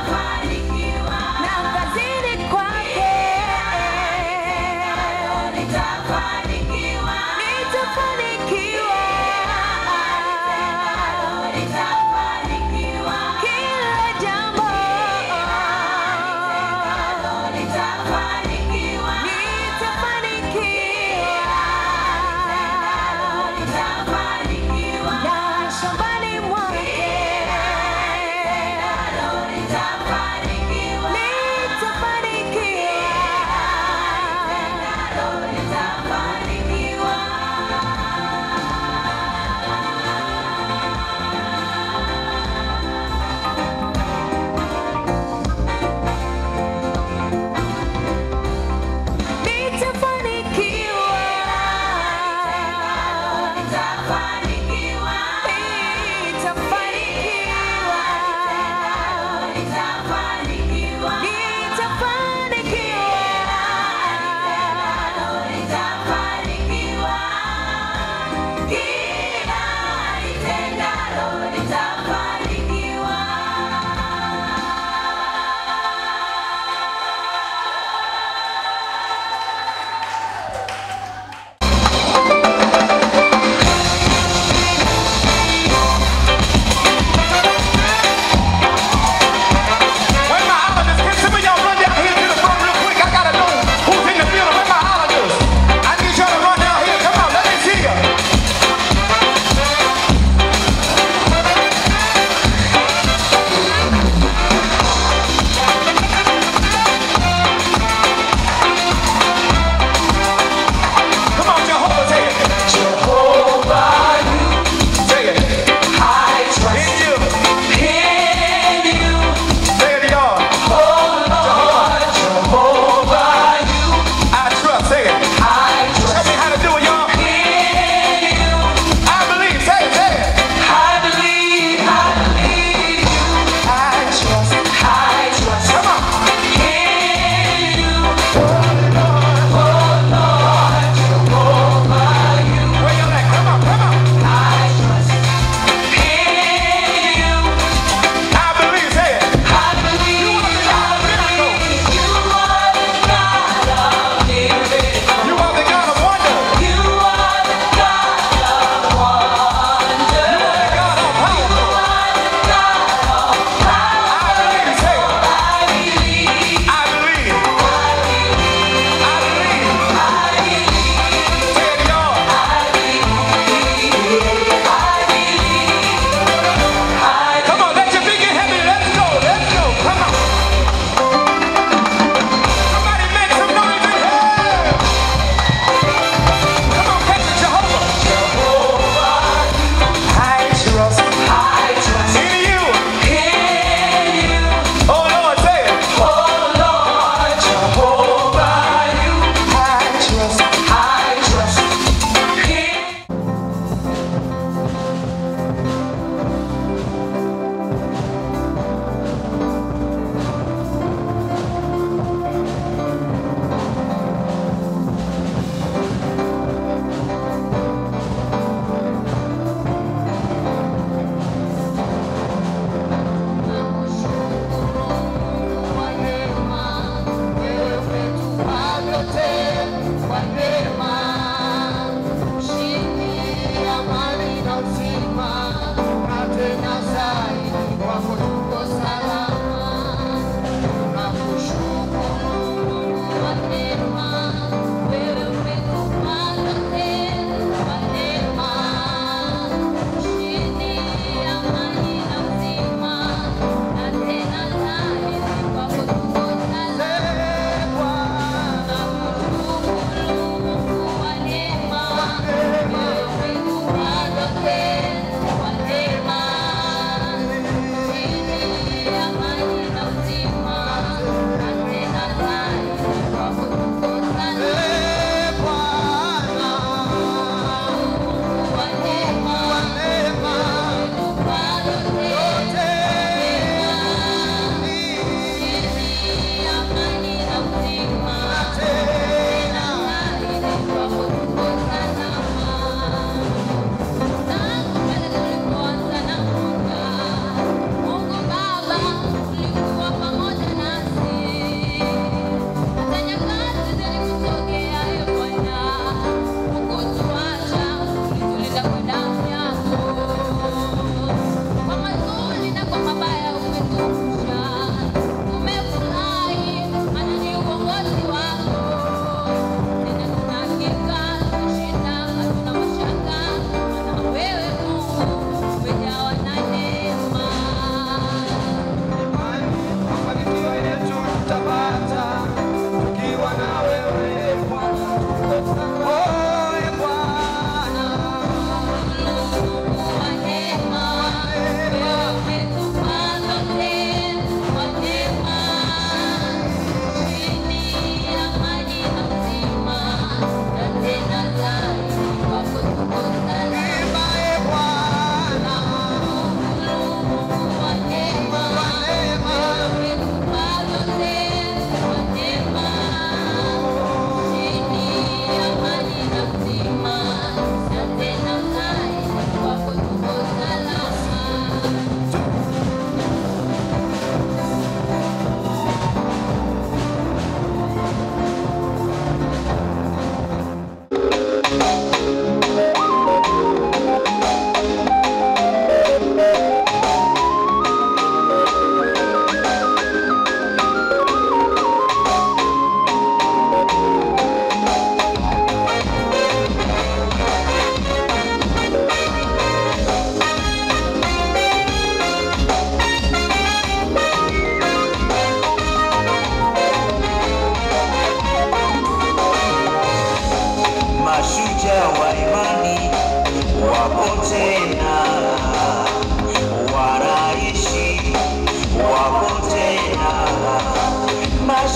Nitafanikiwa. Na kazini kwake Nitafanikiwa. nitafanikiwa. Nitafanikiwa. Kila jambo Nitafanikiwa. nitafanikiwa. Nitafanikiwa. Na shambani mwake Nitafanikiwa. nitafanikiwa. Nitafanikiwa. Nitafanikiwa. Nitafanikiwa. Nitafanikiwa. Nitafanikiwa. Nitafanikiwa. Nitafanikiwa. Kila nitendalo nitafanikiwa.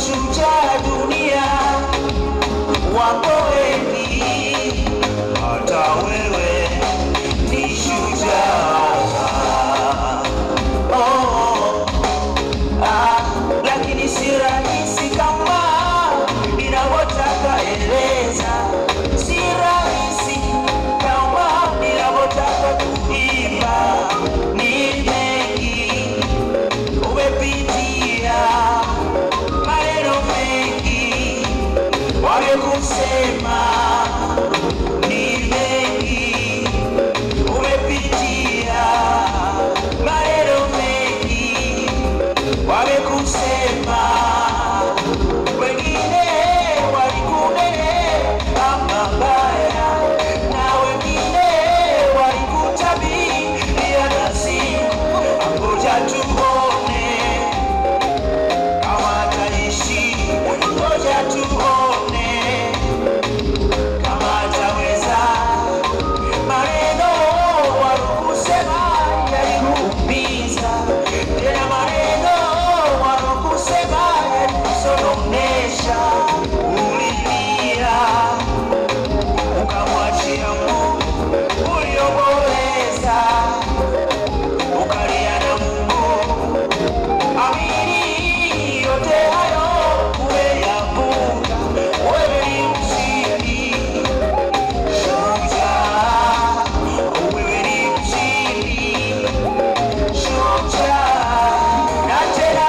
Mashujaa dunia wapo wengi, hata wewe ni shujaa. Oh, ah, lakini si rahisi kama ninavyotaka eleza, si rahisi kama ninavyotaka kuimba. Ni mengi umepitia, maneno mengi waliokusema, ni mengi umepitia, maneno mengi wamekusema, wengine walikunenea mabaya na wengine walikutabiria nasibu. Ngoja tuone kama ataishi, ngoja tuone kama ataweza. Maneno walokusema yalikuumiza, tena maneno walokusema yalikusononesha. Ulilia ukamwachia Mungu uliomboleza, ukalia na Mungu. Amini yote hayo umeyavuka, wewe ni mshindi. Shujaa, wewe ni mshindi. Shujaa, na tena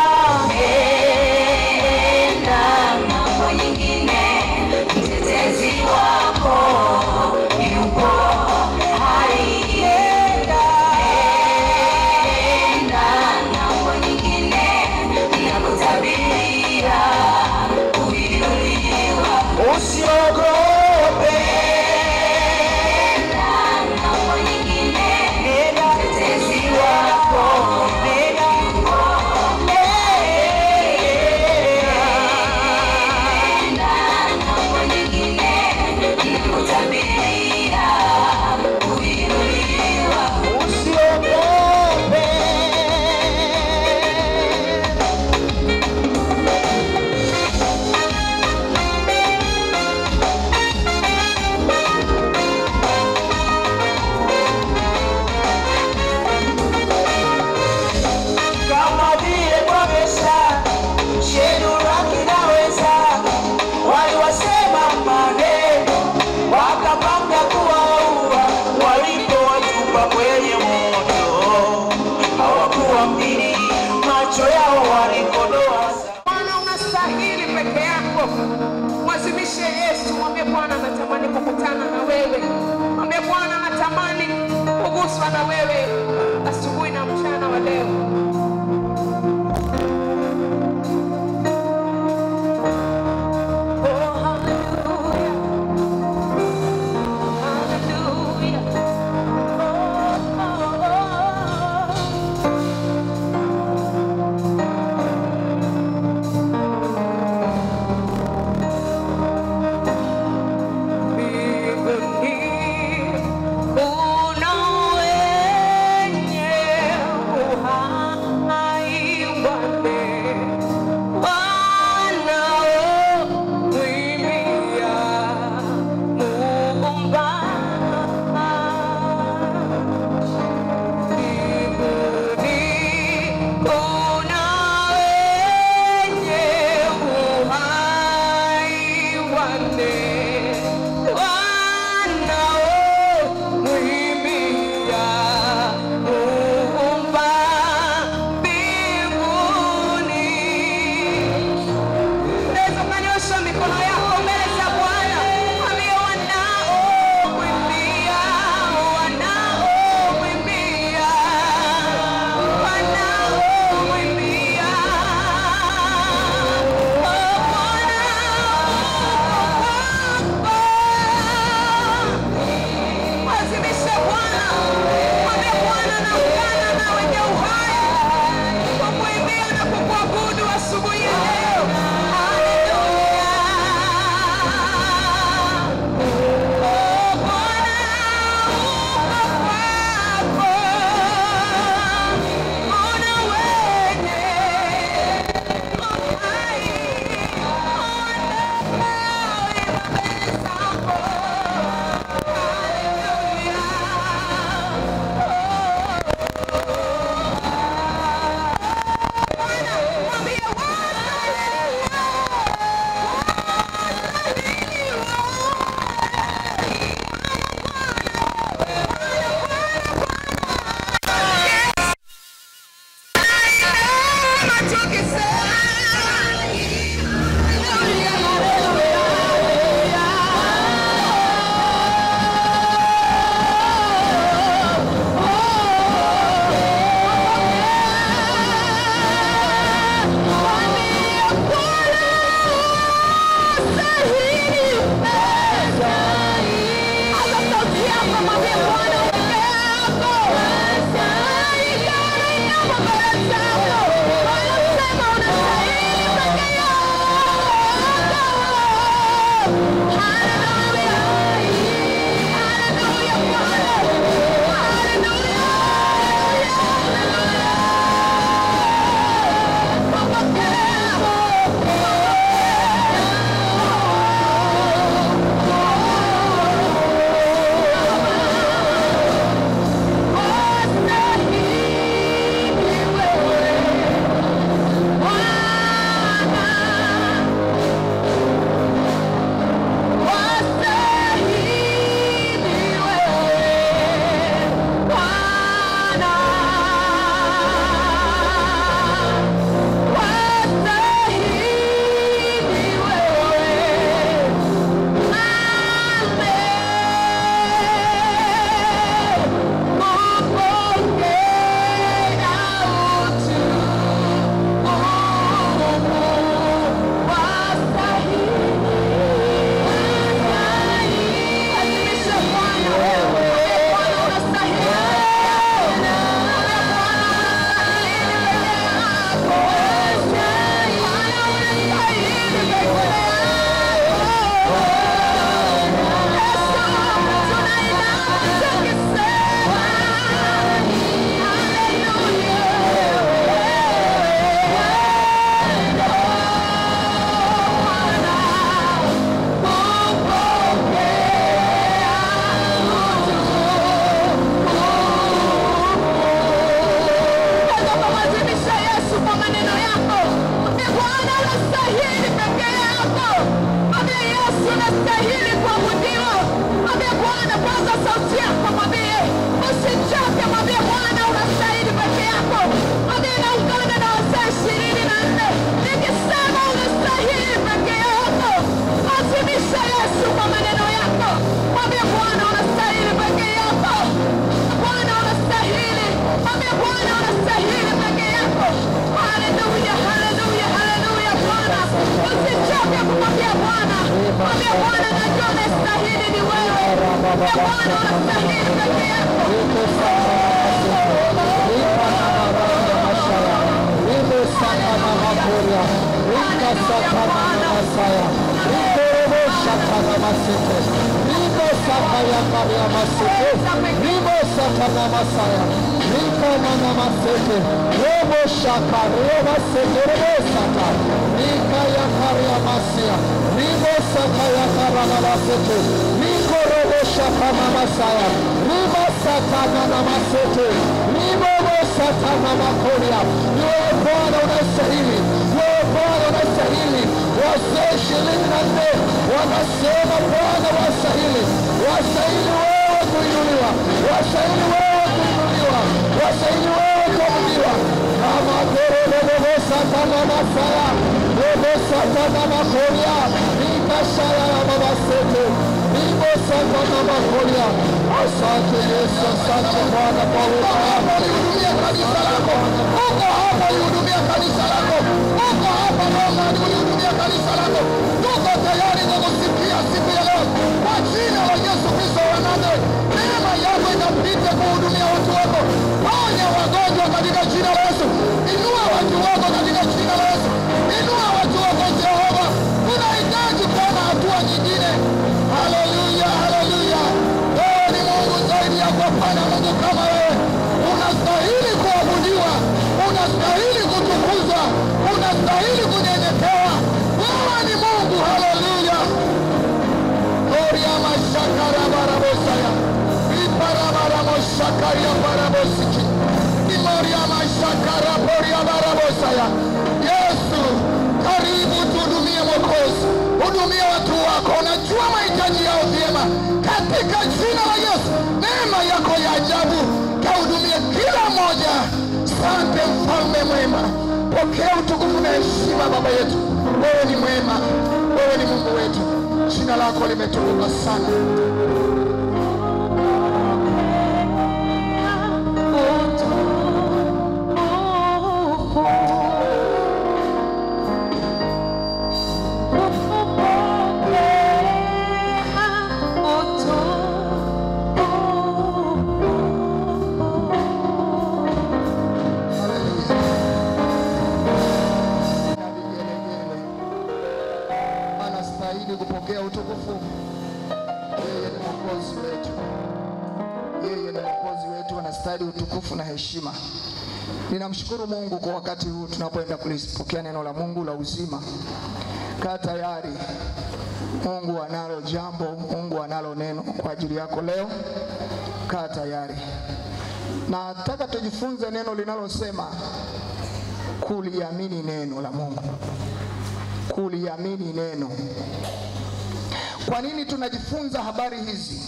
Nenda ng'ambo nyingine, mtetezi wako yupo hai. Nenda, Nenda ng'ambo nyingine, nakutabiria kuinuliwa. usiogope. Nenda ng'ambo nyingine, Nenda, mtetezi wako nenda, nenda. Nenda ng'ambo nyingine, nakutabiria kuinuliwa. Usiogope. Kama vile kwa Mesha, Shedraki na wenzake waliwasema maneno, wakapanga kuwaua. Walipowatupa kwenye moto, hawakuamini, macho yao walikodoa. Bwana unastahili peke yako. Mwazimishe Yesu, mwambie Bwana natamani kukutana na wewe. Mwambie Bwana natamani kuguswa na wewe asubuhi na mchana wa leo. Oh, hallelujah. Hallelujah. Oh, oh, oh. Mbinguni kuna wenye Bwana unastahili peke yako. Wewe Bwana unastahili, wewe Bwana unastahili. Wazee 24 wanasema Bwana wastahili, wastahili wewe kuinuliwa, wastahili wewe kuinuliwa, wastahili wewe kuabudiwa. Kama koroborobo satana masaya, robo satana makoria, nikashaya na mabasete, nibo satana makoria. Asante Yesu, asante Bwana kwa wema wako. Ulihudumia kanisa lako, uko hapa ulihudumia kanisa lako, uko hapa Bwana ulihudumia kanisa lako. Tuko tayari kukusikia siku ya leo kwa jina la Yesu Kristo wa Nazareti. Neema yako ikapite kuhudumia watu wako. Ponya wagonjwa katika jina la Yesu. Inua watu wako katika jina la Yesu. Inua watu wako Jehova. Tunahitaji kuona hatua nyingine. Haleluya, haleluya. Wewe ni Mungu zaidi yako, hapana Mungu kama wewe. Unastahili kuabudiwa, unastahili kutukuzwa, unastahili kunyenyekewa. Wewe ni Mungu. Haleluya. Gloria mashakara barabosaya. Iparabaramoshakaria barabosiki. Imoria mashakara poria barabosaya. Yesu, karibu tuhudumie Mwokozi. Hudumia watu wako, unajua mahitaji yao vyema. Katika jina la Yesu, neema yako ya ajabu kahudumie kila mmoja. Asante mfalme mwema, pokea utukufu na heshima Baba yetu. Wewe ni mwema, wewe ni Mungu wetu. Jina lako limetukuka sana. Anastahili kupokea utukufu. Yeye ni Mwokozi wetu, yeye ni Mwokozi wetu, anastahili utukufu na heshima. Ninamshukuru Mungu kwa wakati huu tunapoenda kulipokea neno la Mungu la uzima. Kaa tayari, Mungu analo jambo, Mungu analo neno kwa ajili yako leo. Kaa tayari. Nataka tujifunze neno linalosema kuliamini neno la Mungu. Kuliamini neno. Kwa nini tunajifunza habari hizi?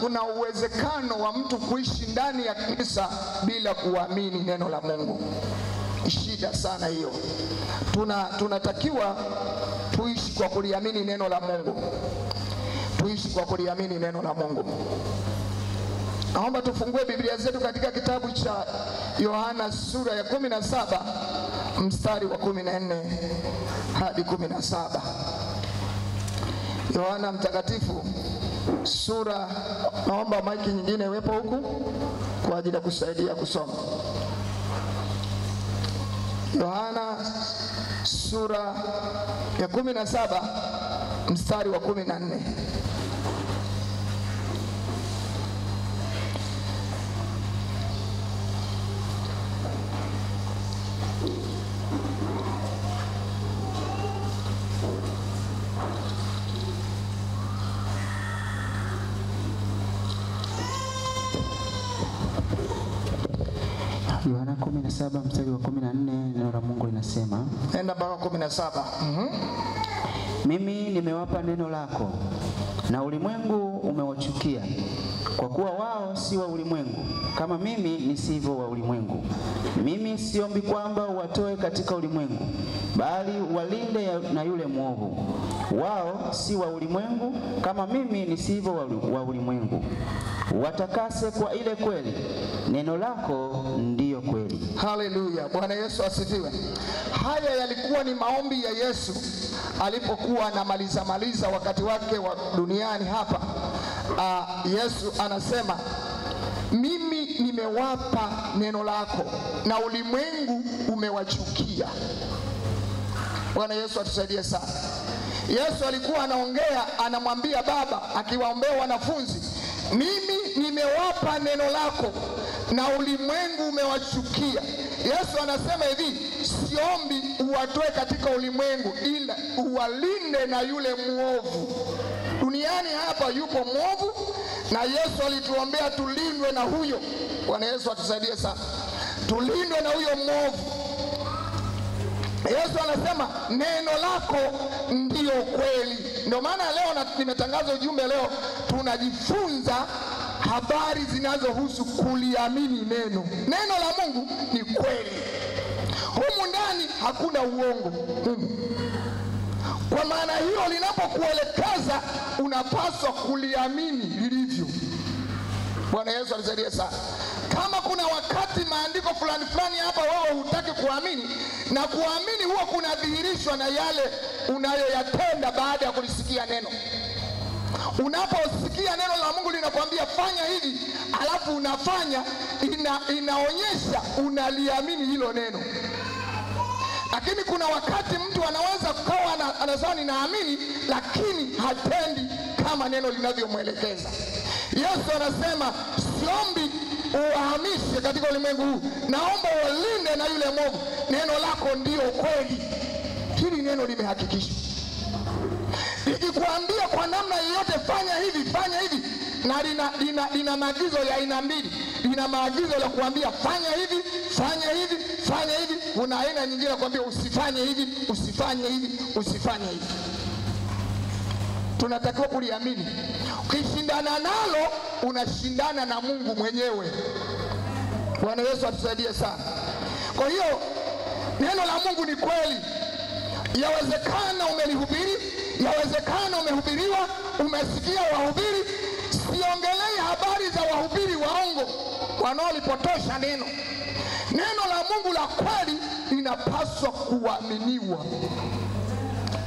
Kuna uwezekano wa mtu kuishi ndani ya kanisa bila kuamini neno la Mungu. Shida sana hiyo. Tunatakiwa tuishi kwa kuliamini neno la Mungu. Tuishi kwa kuliamini neno la Mungu. Naomba tufungue Biblia zetu katika kitabu cha Yohana sura ya 17 mstari wa 14 hadi 17. Yohana mtakatifu sura, naomba maiki nyingine iwepo huku kwa ajili ya kusaidia kusoma. Yohana sura ya 17 mstari wa 14. Yohana 17 mstari wa 14, neno la Mungu linasema. Nenda mpaka 17. Mimi nimewapa neno lako na ulimwengu umewachukia, kwa kuwa wao si wa ulimwengu kama mimi nisivyo wa ulimwengu. Mimi siombi kwamba uwatoe katika ulimwengu, bali walinde na yule mwovu. Wao si wa ulimwengu kama mimi nisivyo wa ulimwengu. Watakase kwa ile kweli, neno lako ndiyo kweli. kweli. Haleluya, Bwana Yesu asifiwe. Haya yalikuwa ni maombi ya Yesu alipokuwa anamaliza maliza wakati wake wa duniani hapa. Yesu anasema, mimi nimewapa neno lako na ulimwengu umewachukia. Bwana Yesu atusaidie sana. Yesu alikuwa anaongea, anamwambia Baba akiwaombea wanafunzi, mimi nimewapa neno lako na ulimwengu umewachukia. Yesu anasema hivi, siombi uwatoe katika ulimwengu, ila uwalinde na yule muovu. Duniani hapa yupo mwovu, na Yesu alituombea tulindwe na huyo. Bwana Yesu atusaidie sana, tulindwe na huyo mwovu. Yesu anasema neno lako ndiyo kweli. Ndio maana leo nimetangaza ujumbe leo, tunajifunza habari zinazohusu kuliamini neno. Neno la Mungu ni kweli. Humu ndani hakuna uongo humu. Kwa maana hiyo linapokuelekeza unapaswa kuliamini lilivyo. Bwana Yesu atusaidie sana. Kama kuna wakati maandiko fulani fulani hapa wewe hutaki kuamini, na kuamini huwa kunadhihirishwa na yale unayoyatenda baada ya kulisikia neno. Unaposikia neno la Mungu linakwambia fanya hivi, alafu unafanya, inaonyesha unaliamini hilo neno. Lakini kuna wakati mtu anaweza kukawa anasema ninaamini, lakini hatendi kama neno linavyomwelekeza. Yesu anasema siombi uwahamishe katika ulimwengu huu, naomba uwalinde na yule mwovu. Neno lako ndiyo kweli. Hili neno limehakikishwa. Nikikwambia kwa namna yoyote fanya hivi, fanya hivi, na lina maagizo ya aina mbili. Lina maagizo ya kuambia fanya hivi, fanya hivi, fanya hivi. Kuna aina nyingine ya kuambia usifanye hivi, usifanye hivi, usifanye hivi. Tunatakiwa kuliamini. Ukishindana nalo unashindana na Mungu mwenyewe. Bwana Yesu atusaidie sana. Kwa hiyo neno la Mungu ni kweli. Yawezekana umelihubiri, yawezekana umehubiriwa, umesikia wahubiri. Siongelei habari za wahubiri waongo wanaolipotosha neno. Neno la Mungu la kweli linapaswa kuaminiwa.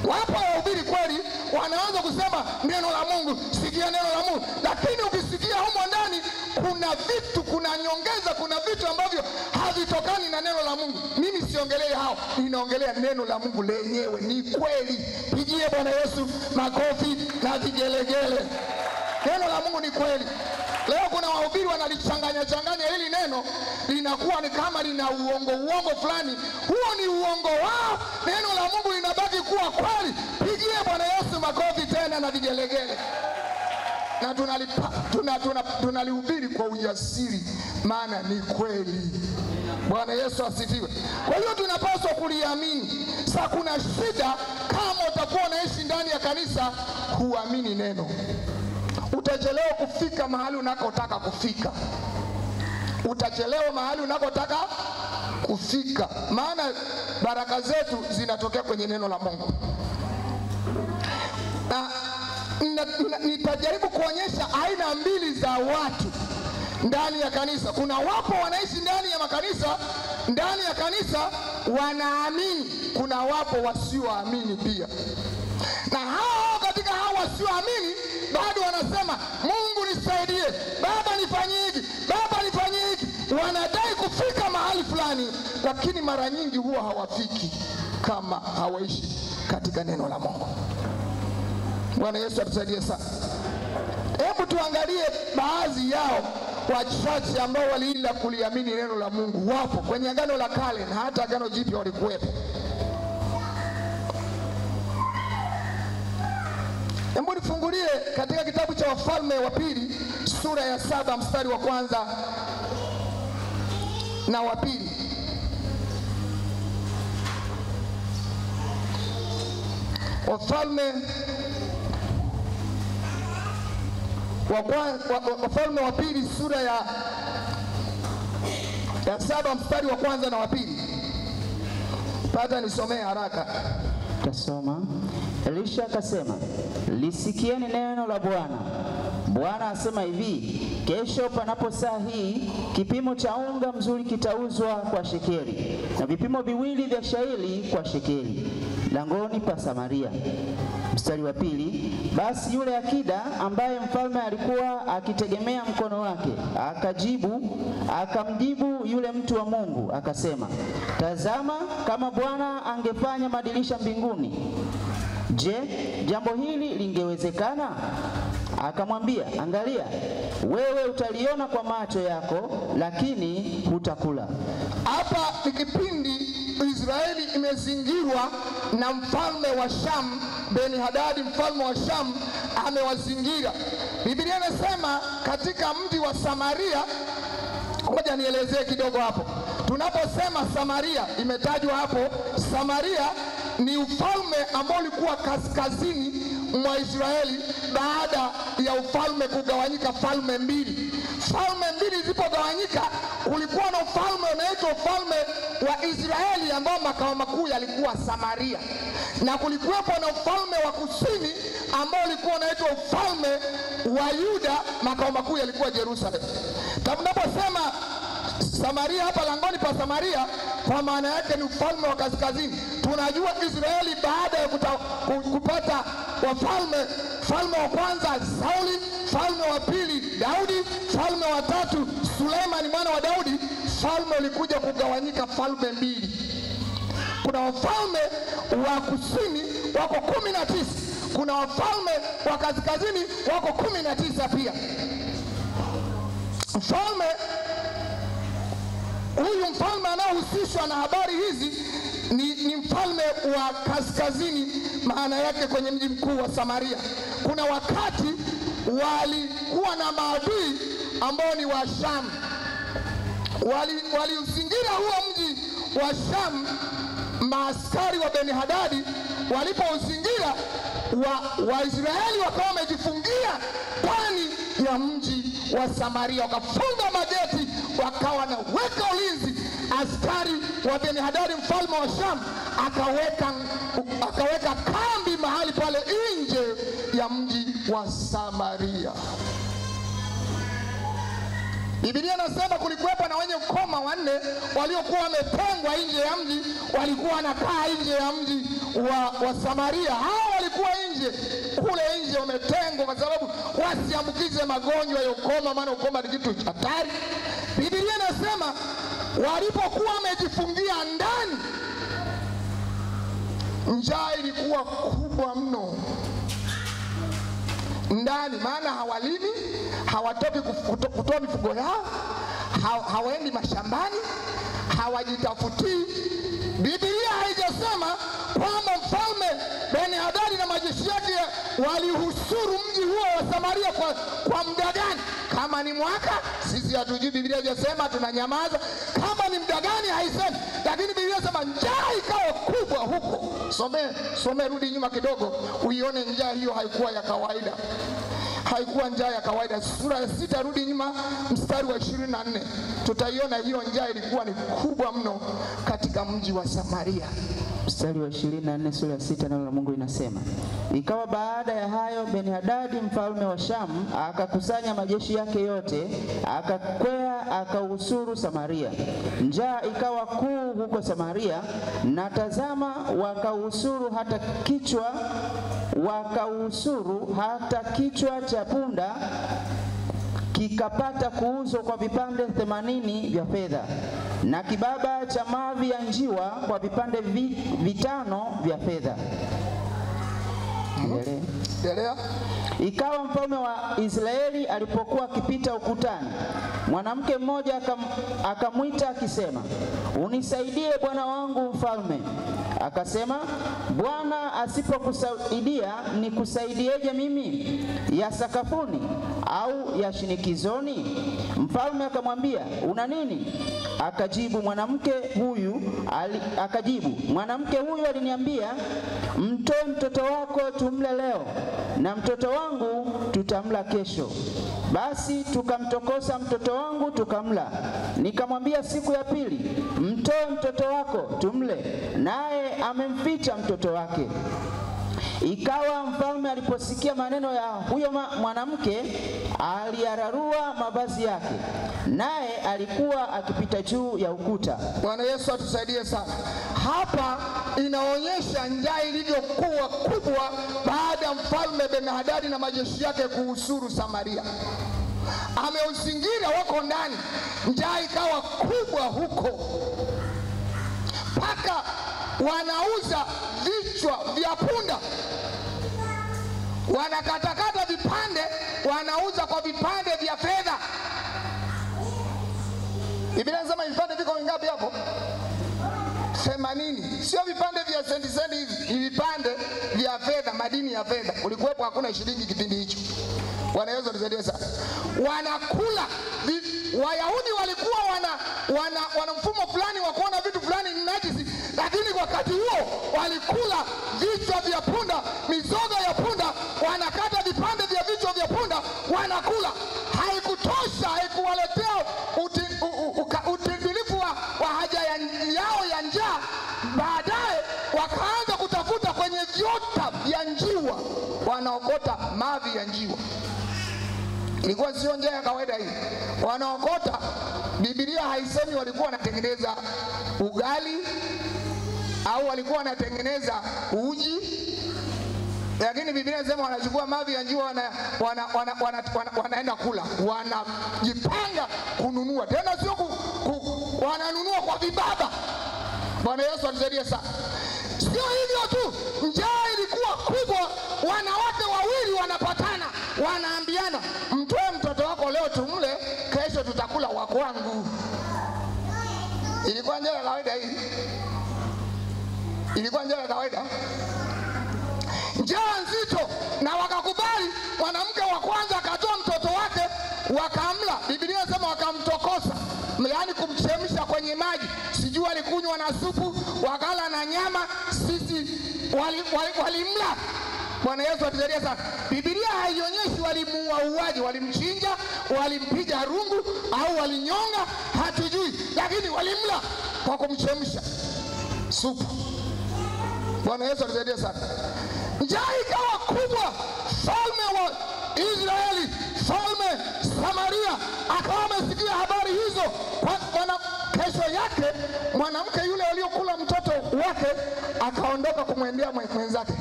Wapo wahubiri kweli wanaanza kusema neno la Mungu, sikia neno la Mungu, lakini ukisikia humo ndani kuna vitu, kuna nyongeza, kuna vitu ambavyo havitokani na neno la Mungu. Mimi siongelei hao, ninaongelea neno la Mungu lenyewe ni kweli. Pigie Bwana Yesu makofi na vigelegele. Neno la Mungu ni kweli. Leo kuna wahubiri wanalichanganya changanya hili neno, linakuwa ni kama lina uongo uongo fulani. Huo ni uongo wao. Neno la Mungu linabaki kuwa kweli. Pigie Bwana Yesu makofi tena na vigelegele. Na tunalihubiri kwa ujasiri, maana ni kweli. Bwana Yesu asifiwe. Kwa hiyo tunapaswa kuliamini. Sasa kuna shida kama utakuwa unaishi ndani ya kanisa huamini neno. Utachelewa kufika mahali unakotaka kufika. Utachelewa mahali unakotaka kufika. Maana baraka zetu zinatokea kwenye neno la Mungu. Na nitajaribu kuonyesha aina mbili za watu ndani ya kanisa. Kuna wapo wanaishi ndani ya makanisa, ndani ya kanisa wanaamini. Kuna wapo wasioamini pia. Na hao katika hao wasioamini bado wanasema Mungu nisaidie, Baba nifanyie hivi, Baba nifanyie hivi. Wanadai kufika mahali fulani, lakini mara nyingi huwa hawafiki kama hawaishi katika neno la Mungu. Bwana Yesu atusaidie sana. Hebu tuangalie baadhi yao wachache ambao waliila kuliamini neno la Mungu. Wapo kwenye Agano la Kale na hata Agano Jipya walikuwepo. Hebu nifungulie katika kitabu cha Wafalme wa Pili sura ya 7 mstari wa kwanza na wa pili. Wafalme wa Pili sura ya 7 mstari wa kwanza na wa pili. Pata nisomee haraka. Tasoma. Elisha akasema, lisikieni neno la Bwana. Bwana asema hivi, kesho panapo saa hii kipimo cha unga mzuri kitauzwa kwa shekeli, na vipimo viwili vya shairi kwa shekeli, langoni pa Samaria. Mstari wa 2, basi yule akida ambaye mfalme alikuwa akitegemea mkono wake akamjibu yule mtu wa Mungu akasema, tazama, kama Bwana angefanya madirisha mbinguni, je, jambo hili lingewezekana? Akamwambia, angalia, wewe utaliona kwa macho yako, lakini hutakula. Hapa ni kipindi Israeli imezingirwa na mfalme wa Sham, Beni-Hadadi mfalme wa Sham amewazingira. Biblia inasema katika mji wa Samaria, ngoja nielezee kidogo hapo. Tunaposema Samaria, imetajwa hapo, Samaria ni ufalme ambao ulikuwa kaskazini mwa Israeli baada ya ufalme kugawanyika falme mbili. Falme mbili zilipogawanyika, kulikuwa na ufalme unaitwa ufalme wa Israeli ambao makao makuu yalikuwa Samaria, na kulikuwepo na ufalme wa kusini ambao ulikuwa unaitwa ufalme wa Yuda, makao makuu yalikuwa Jerusalem. Tunaposema Samaria hapa, langoni pa Samaria, kwa maana yake ni ufalme wa kaskazini. Tunajua Israeli baada ya kupata wafalme, mfalme wa kwanza Sauli, mfalme wa pili Daudi, mfalme wa tatu Suleimani mwana wa Daudi, falme ulikuja kugawanyika falme mbili. Kuna wafalme wa kusini wako 19, kuna wafalme wa kaskazini wako 19 pia. Mfalme huyu, mfalme anaohusishwa na habari hizi ni mfalme wa kaskazini, maana yake kwenye mji mkuu wa Samaria. Kuna wakati walikuwa na maadui ambao ni wa Sham, waliuzingira huo mji wa Sham. Maaskari wa Beni-Hadadi walipouzingira, Waisraeli wakawa wamejifungia ndani ya mji wa Samaria, wakafunga mageti, wakawa wanaweka ulinzi. Askari wa Beni-Hadadi mfalme wa Sham akaweka kambi mahali pale nje ya mji wa Samaria. Biblia inasema kulikuwepo na wenye ukoma wanne waliokuwa wametengwa nje ya mji, walikuwa wanakaa nje ya mji wa Samaria. Hao walikuwa nje kule nje wametengwa kwa sababu wasiambukize magonjwa ya ukoma, maana ukoma ni kitu hatari. Biblia inasema walipokuwa wamejifungia ndani, njaa ilikuwa kubwa mno ndani, maana hawalimi, hawatoki kutoa mifugo yao, hawaendi mashambani, hawajitafutii. Biblia haijasema kwamba mfalme Beni-Hadadi na majeshi yake walihusuru mji huo wa Samaria kwa muda gani. Kama ni mwaka, sisi hatujui, Biblia haijasema, tunanyamaza. Kama ni muda gani haisemi, lakini Biblia inasema njaa ikawa kubwa huko. Some rudi nyuma kidogo uione njaa hiyo haikuwa ya kawaida. Haikuwa njaa ya kawaida. Sura ya 6 rudi nyuma mstari wa 24. Tutaiona hiyo njaa ilikuwa ni kubwa mno katika mji wa Samaria. Mstari wa 24 sura ya 6, neno la Mungu linasema, ikawa baada ya hayo Beni-Hadadi mfalme wa Shamu akakusanya majeshi yake yote, akakwea akauhusuru Samaria. Njaa ikawa kuu huko Samaria, na tazama, wakauhusuru hata kichwa cha punda kikapata kuuzwa kwa vipande 80 vya fedha, na kibaba cha mavi ya njiwa kwa vipande 5 vya fedha. Endelea. Ikawa mfalme wa Israeli alipokuwa akipita ukutani, mwanamke mmoja akamwita akisema, unisaidie bwana wangu mfalme. Akasema, Bwana asipokusaidia nikusaidieje mimi? Ya sakafuni au ya shinikizoni? Mfalme akamwambia, una nini? Akajibu, mwanamke huyu aliniambia, mtoe mtoto wako tumle leo, na mtoto wangu tutamla kesho. Basi tukamtokosa mtoto wangu tukamla. Nikamwambia siku ya pili, mtoe mtoto wako tumle, naye amemficha mtoto wake. Ikawa mfalme aliposikia maneno ya huyo mwanamke, aliyararua mavazi yake, naye alikuwa akipita juu ya ukuta. Bwana Yesu atusaidie sana. Hapa inaonyesha njaa ilivyokuwa kubwa baada ya mfalme Ben-Hadadi na majeshi yake kuhusuru Samaria. Ameuzingira, wako ndani, njaa ikawa kubwa huko mpaka wanauza vichwa vya punda, wanakatakata vipande, wanauza kwa vipande vya fedha. Biblia inasema vipande viko vingapi hapo? 80. Sio vipande vya sendi sendi hivi, ni vipande vya fedha, madini ya fedha. Kulikuwepo hakuna shilingi kipindi hicho. Bwana Yesu atusaidie sana. Wanakula. Wayahudi walikuwa wana mfumo fulani wa kuona vitu fulani ni najisi, lakini wakati huo walikula vichwa vya punda, mizoga ya punda, wanakata vipande vya vichwa vya punda wanakula. Haikutosha, haikuwaletea utimilifu wa haja yao ya njaa. Baadaye wakaanza kutafuta kwenye viota vya njiwa, wanaokota mavi ya njiwa. Ilikuwa sio njaa ya kawaida hii. Wanaokota, Biblia haisemi walikuwa wanatengeneza ugali au walikuwa wanatengeneza uji, lakini Biblia inasema wanachukua mavi ya njiwa, wanaenda kula, wanajipanga kununua. Tena sio wananunua kwa vibaba. Bwana Yesu atusaidie sana. Sio hivyo tu, njaa ilikuwa kubwa. Wanawake wawili wanapatana, wanaambiana, mtoe mtoto wako leo tumle, kesho tutakula wa kwangu. Ilikuwa njaa ya kawaida hii? Ilikuwa njaa ya kawaida? Njaa nzito. Na wakakubali. Mwanamke wa kwanza akatoa mtoto wake, wakamla. Biblia inasema wakamtokosa, yaani kumchemsha kwenye maji, sijui alikunywa na supu, wakala na nyama, sisi walimla. Bwana Yesu atusaidie sana. Biblia haionyeshi walimuua uaji, walimchinja, walimpiga rungu au walinyonga, hatujui, lakini walimla kwa kumchemsha supu. Bwana Yesu atusaidie sana. Njaa ikawa kubwa. Mfalme wa Israeli, mfalme Samaria, akawa amesikia habari hizo. Kesho yake mwanamke yule aliyokula mtoto wake akaondoka kumwendea mwenzake,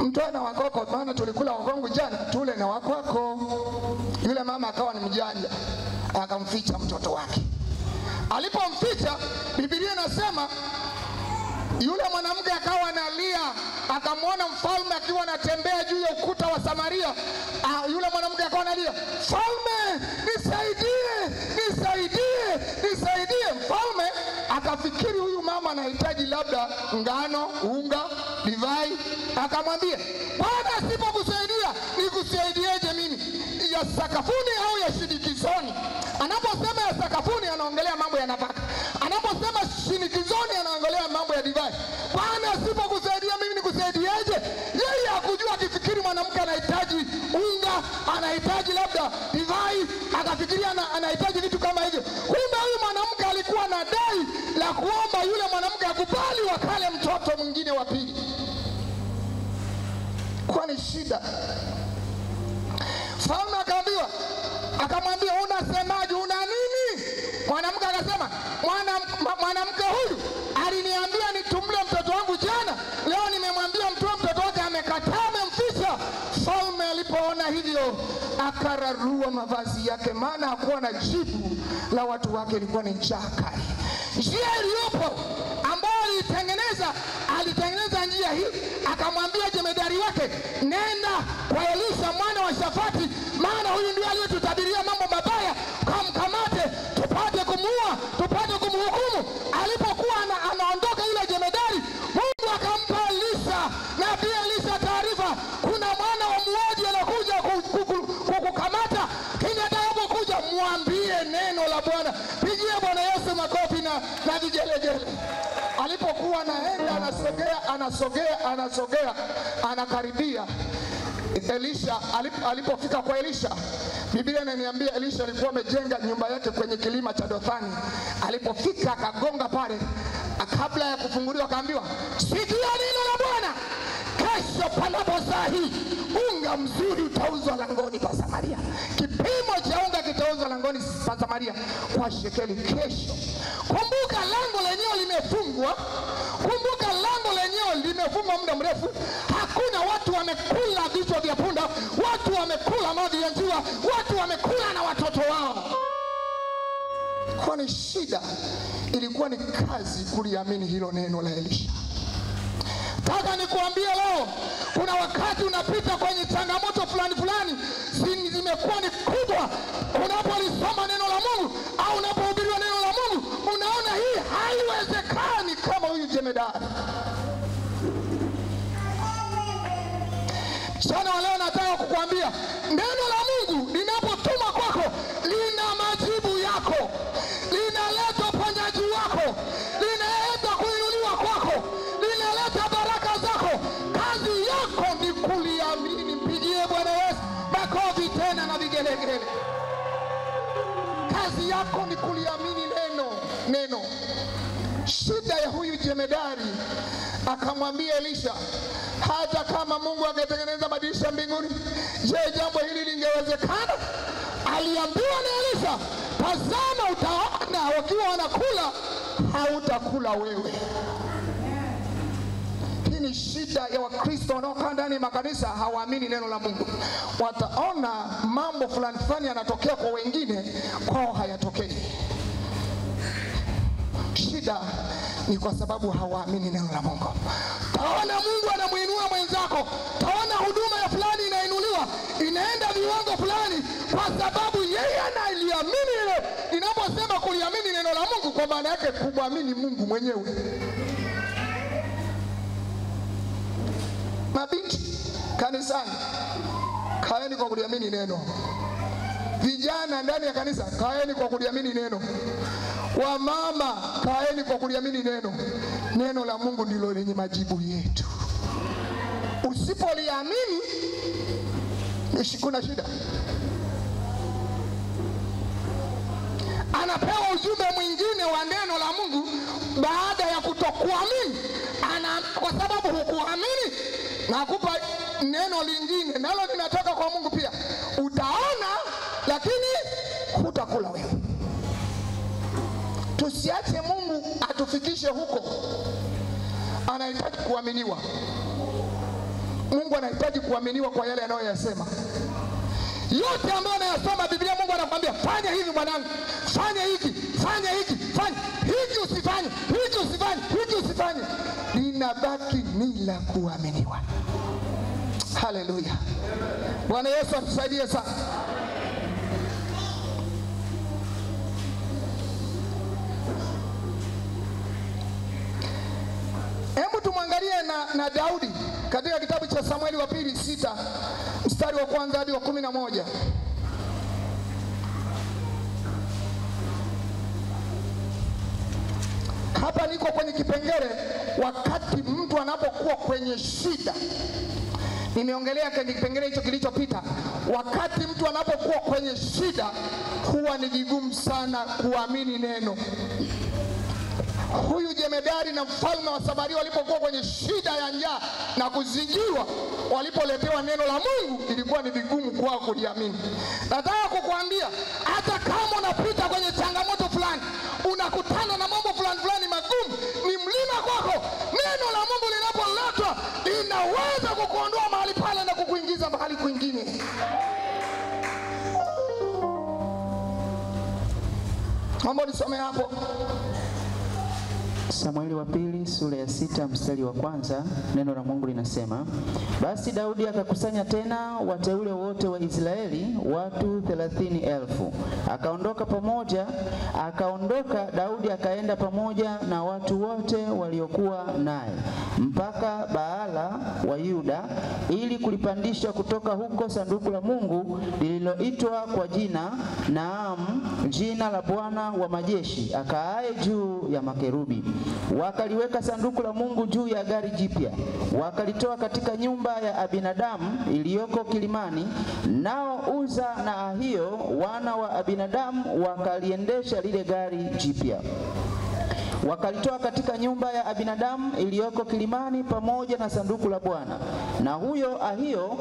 mtoe na wakoko, maana tulikula wakongu jana, tule na wakwako. Yule mama akawa ni mjanja, akamficha mtoto wake. Alipomficha, Biblia inasema yule mwanamke akawa analia, akamwona mfalme akiwa anatembea juu ya ukuta wa Samaria. Yule mwanamke akawa analia, mfalme nisaidie, nisaidie, nisaidie. Mfalme akafikiri huyu mama anahitaji labda ngano, unga, divai. Akamwambia, Bwana asipokusaidia nikusaidieje mimi? Ya sakafuni au ya shinikizoni? Anaposema ya sakafuni anaongelea mambo ya nafaka, anaposema shinikizoni anaongelea mambo ya divai. Bwana asipokusaidia mimi nikusaidieje? Yeye hakujua, akifikiri mwanamke anahitaji unga, anahitaji labda divai, akafikiria anahitaji vitu kama hivyo. Kumbe huyu mwanamke alikuwa na dai la kuomba yule mwanamke akubali wakale mtoto mwingine wa pili. Kwani shida? Mfalme akaambiwa, akamwambia, unasemaje? Una nini? Mwanamke akasema, mwanamke huyu aliniambia nitumle mtoto wangu jana, leo nimemwambia mtoe mtoto wake, amekataa, amemficha. Mfalme alipoona hivyo akararua mavazi yake, maana hakuwa na jibu la watu wake, ilikuwa ni njaa kali. Njia iliyopo ambayo alitengeneza njia hii, akamwambia jemedari wake, nenda kwa Elisha mwana wa Shafati, maana huyu ndiye aliyetutabiria mambo mabaya, kamkamate tupate kumuua, tupate kumhukumu. Alipokuwa anaondoka yule jemedari, Mungu akampa Elisha na pia Elisha taarifa, kuna mwana wa muuaji anakuja kukukamata, kini atakapokuja mwambie neno la Bwana. Pigie Bwana Yesu makofi na vigelegele. Alipokuwa anaenda anasogea, anasogea, anasogea, anakaribia Elisha. Alipofika kwa Elisha, Biblia inaniambia Elisha alikuwa amejenga nyumba yake kwenye kilima cha Dothani. Alipofika akagonga pale, kabla ya kufunguliwa akaambiwa, sikia neno la Bwana, kesho panapo saa hii unga mzuri utauzwa langoni pa Samaria. Kipimo cha unga kitauzwa langoni pa Samaria kwa shekeli kesho. Kumbuka lango lenyewe limefungwa. Kumbuka lango lenyewe limefungwa muda mrefu. Hakuna watu wamekula vichwa vya punda, watu wamekula mavi ya njiwa, watu wamekula na watoto wao. Kwani shida ilikuwa ni kazi kuliamini hilo neno la Elisha. Nataka nikuambie leo, kuna wakati unapita kwenye changamoto fulani fulani zimekuwa ni kubwa. Unapolisoma neno la Mungu au unapohubiriwa neno la Mungu, unaona hii haiwezekani, kama huyu jemedari. Mchana wa leo nataka kukuambia neno la Mungu linapotuma kwako lina majibu yako, linaleta uponyaji wako, linaleta kuinuliwa kwako, linaleta baraka zako. Kazi yako ni kuliamini. Mpigie Bwana Yesu makofi tena na vigelegele. Kazi yako ni kuliamini neno. Neno. Shida ya huyu jemedari akamwambia Elisha, hata kama Mungu angetengeneza madirisha mbinguni, je, jambo hili lingewezekana? Aliambiwa na Elisha, tazama utaona wakiwa wanakula, hautakula wewe. Hii ni shida ya Wakristo wanaokaa ndani ya makanisa, hawaamini neno la Mungu. Wataona mambo fulani fulani yanatokea kwa wengine, kwao hayatokei. Shida ni kwa sababu hawaamini neno la Mungu. Taona Mungu anamuinua mwenzako, taona huduma ya fulani inainuliwa, inaenda viwango fulani, kwa sababu yeye analiamini neno. Ninaposema kuliamini neno la Mungu, kwa maana yake kumwamini Mungu mwenyewe. Mabinti kanisani, kaeni kwa kuliamini neno. Vijana ndani ya kanisa, kaeni kwa kuliamini neno. Wamama, kaeni kwa kuliamini neno. Neno la Mungu ndilo lenye majibu yetu. Usipoliamini kuna shida. Anapewa ujumbe mwingine wa neno la Mungu baada ya kutokuamini. Kwa sababu hukuamini, nakupa neno lingine, nalo linatoka kwa Mungu pia. Utaona lakini hutakula wewe. Tusiache Mungu atufikishe huko. Anahitaji kuaminiwa. Mungu anahitaji kuaminiwa kwa yale anayoyasema. Yote ambayo anayasoma Biblia, Mungu anakuambia fanya hivi mwanangu, fanya hiki, fanya hiki, fanya hiki, usifanye hiki, usifanye hiki, usifanye. Linabaki ni la kuaminiwa. Haleluya. Bwana Yesu atusaidie sana. Hebu tumwangalie na Daudi katika kitabu cha Samueli wa pili 6 mstari wa 1 hadi wa 11. Hapa niko kwenye kipengele wakati mtu anapokuwa kwenye shida. Nimeongelea kwenye kipengele hicho kilichopita. Wakati mtu anapokuwa kwenye shida huwa ni vigumu sana kuamini neno. Huyu jemedari na mfalme wa Samaria walipokuwa kwenye shida ya njaa na kuzingirwa, walipoletewa neno la Mungu ilikuwa ni vigumu kwao kuliamini. Nataka kukuambia hata kama unapita kwenye changamoto fulani, unakutana na mambo fulani fulani magumu, ni mlima kwako, neno la Mungu linapoletwa linaweza kukuondoa mahali pale na kukuingiza mahali kwingine. Mambo nisome hapo. Samueli wa pili sura ya 6 mstari wa 1, neno la Mungu linasema, basi Daudi akakusanya tena wateule wote wa Israeli, watu 30,000. Akaondoka Daudi akaenda pamoja na watu wote waliokuwa naye mpaka Baala wa Yuda, ili kulipandisha kutoka huko sanduku la Mungu lililoitwa kwa jina, naam, jina la Bwana wa majeshi akaaye juu ya makerubi. Wakaliweka sanduku la Mungu juu ya gari jipya, wakalitoa katika nyumba ya Abinadamu iliyoko kilimani. Nao Uza na Ahio wana wa Abinadamu wakaliendesha lile gari jipya. Wakalitoa katika nyumba ya Abinadamu iliyoko kilimani pamoja na sanduku la Bwana. Na huyo Ahio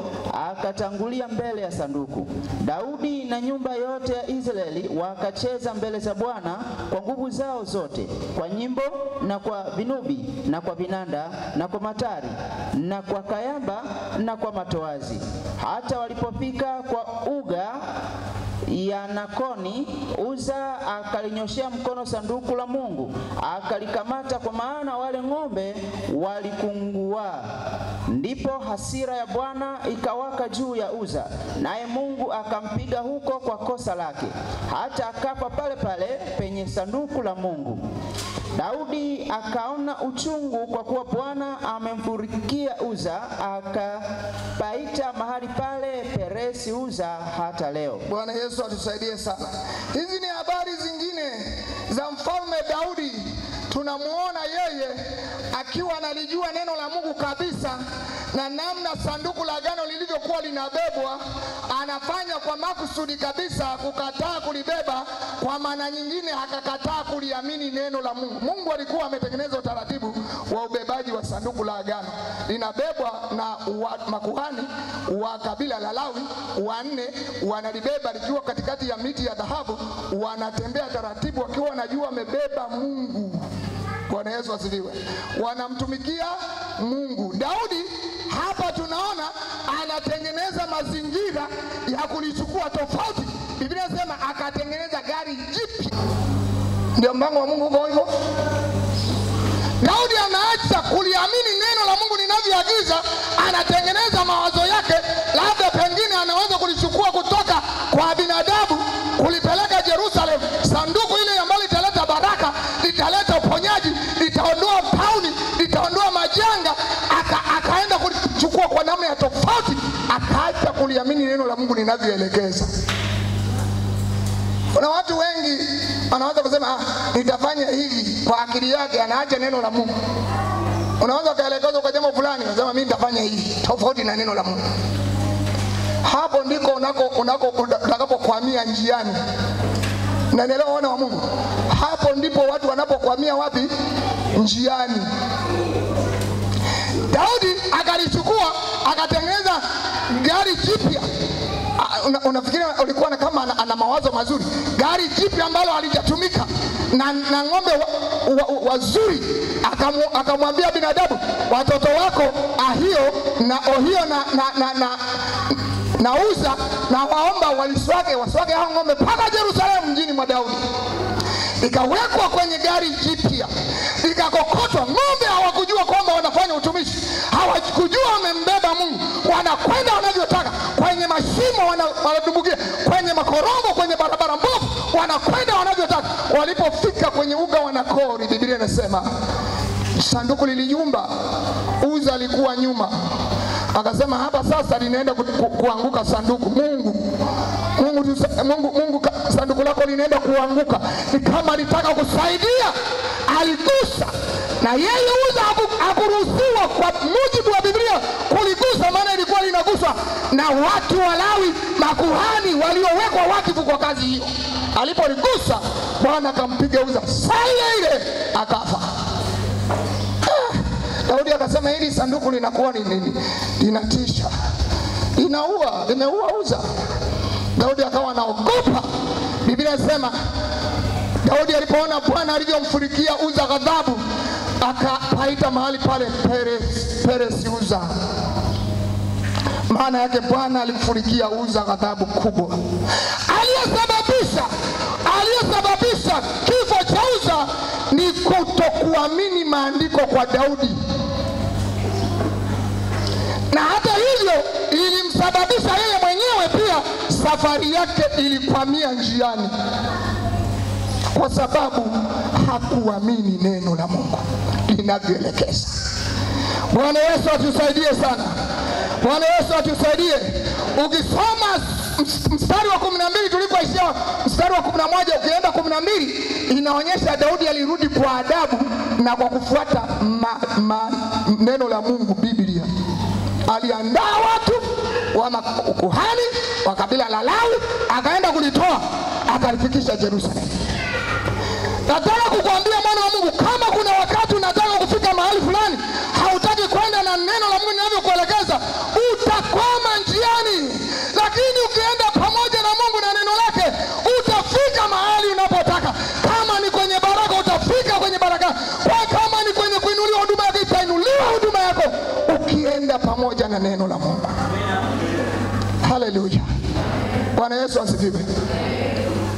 akatangulia mbele ya sanduku. Daudi na nyumba yote ya Israeli wakacheza mbele za Bwana kwa nguvu zao zote, kwa nyimbo na kwa vinubi na kwa vinanda na kwa matari na kwa kayamba na kwa matoazi. Hata walipofika kwa uga ya Nakoni, Uza akalinyoshea mkono sanduku la Mungu, akalikamata, kwa maana wale ng'ombe walikungua. Ndipo hasira ya Bwana ikawaka juu ya Uza, naye Mungu akampiga huko kwa kosa lake, hata akafa pale pale penye sanduku la Mungu. Daudi akaona uchungu kwa kuwa Bwana amemfurikia Uza, akapaita mahali pale Peresi Uza hata leo. Bwana Yesu atusaidie sana. Hizi ni habari zingine za mfalme Daudi. Tunamuona yeye akiwa analijua neno la Mungu kabisa, na namna sanduku la agano lilivyokuwa linabebwa, anafanya kwa makusudi kabisa kukataa kulibeba. Kwa maana nyingine, akakataa kuliamini neno la Mungu. Mungu alikuwa ametengeneza utaratibu wa ubebaji wa sanduku la agano, linabebwa na makuhani wa kabila la Lawi wanne, wanalibeba likiwa katikati ya miti ya dhahabu, wanatembea taratibu wakiwa wanajua wamebeba Mungu. Bwana Yesu asifiwe. Wanamtumikia Mungu. Daudi hapa tunaona anatengeneza mazingira ya kulichukua tofauti. Biblia inasema akatengeneza gari jipya. Ndio mpango wa Mungu uko hivyo. Daudi anaacha kuliamini neno la Mungu linavyoagiza, anatengeneza mawazo yake, labda pengine anaweza kulichukua kutoka kwa binadamu kulipeleka Yerusalemu, sanduku ile ambalo litaleta baraka, litaleta uponyaji, litaondoa tauni, litaondoa majanga. Akaenda kulichukua kwa namna ya tofauti, akaacha kuliamini neno la Mungu linavyoelekeza. Kuna watu wengi wanaweza kusema nitafanya hivi kwa akili yake, anaacha neno la Mungu. Unaweza ukaelekezwa kwa jambo fulani, unasema mimi nitafanya hivi tofauti na neno la Mungu. Hapo ndiko utakapokwamia njiani. Unanielewa wana wa Mungu? Hapo ndipo watu wanapokwamia wapi? Njiani. Daudi akalichukua akatengeneza gari jipya. Unafikiri ulikuwa kama ana mawazo mazuri? Gari jipya ambalo halijatumika na ng'ombe wazuri. Akamwambia binadamu, watoto wako Ahio na Ohio na Uza na waomba waliswage waswage hao ng'ombe mpaka Yerusalemu mjini mwa Daudi. Ikawekwa kwenye gari jipya, ikakokotwa. Ng'ombe hawakujua kwamba wanafanya utumishi, hawakujua wamembeba Mungu. Wanakwenda wanavyotaka, kwenye mashimo wanatumbukia, kwenye makorongo, kwenye barabara mbovu, wanakwenda wanavyotaka. Walipofika kwenye uga wa Nakori, Biblia inasema sanduku liliyumba. Uza alikuwa nyuma, akasema hapa sasa linaenda kuanguka sanduku. Mungu, sanduku lako linaenda kuanguka. Ni kama alitaka kusaidia, aligusa. Na yeye Uza hakuruhusiwa kwa mujibu wa Biblia kuligusa, maana ilikuwa linaguswa na watu wa Lawi, makuhani waliowekwa wakifu kwa kazi hiyo. Alipoligusa, Bwana akampiga Uza saa ile akafa. Daudi akasema hili sanduku linakuwa ni nini? Linatisha, linaua, limeua Uza. Daudi akawa anaogopa. Biblia inasema Daudi alipoona Bwana alivyomfurikia Uza ghadhabu, akapaita mahali pale Peresi Uza. Maana yake Bwana alimfurikia Uza ghadhabu kubwa. Aliyesababisha kifo cha Uza ni kutokuamini maandiko kwa Daudi. Na hata hivyo ilimsababisha yeye mwenyewe pia safari yake ilikwamia njiani, kwa sababu hakuamini neno la Mungu linavyoelekeza. Bwana Yesu atusaidie sana. Bwana Yesu atusaidie. Ukisoma mstari wa 12 tulipoishia, mstari wa 11 ukienda 12, inaonyesha Daudi alirudi kwa adabu na kwa kufuata neno la Mungu, Biblia. Aliandaa watu wa makuhani wa kabila la Lawi, akaenda kulitoa, akalifikisha Yerusalemu. Nataka kukuambia mwana wa Mungu, kama kuna wakati unataka kufika mahali fulani, hautaki kwenda na neno la Mungu linavyokuelekeza, utakwama njiani. Lakini ukienda pamoja na Mungu na neno lake, utafika mahali unapotaka. Kama ni kwenye baraka, utafika kwenye baraka. Kwa kama ni kwenye kuinuliwa huduma yako, itainuliwa huduma yako ukienda pamoja na neno la Mungu. Haleluya. Bwana Yesu asifiwe.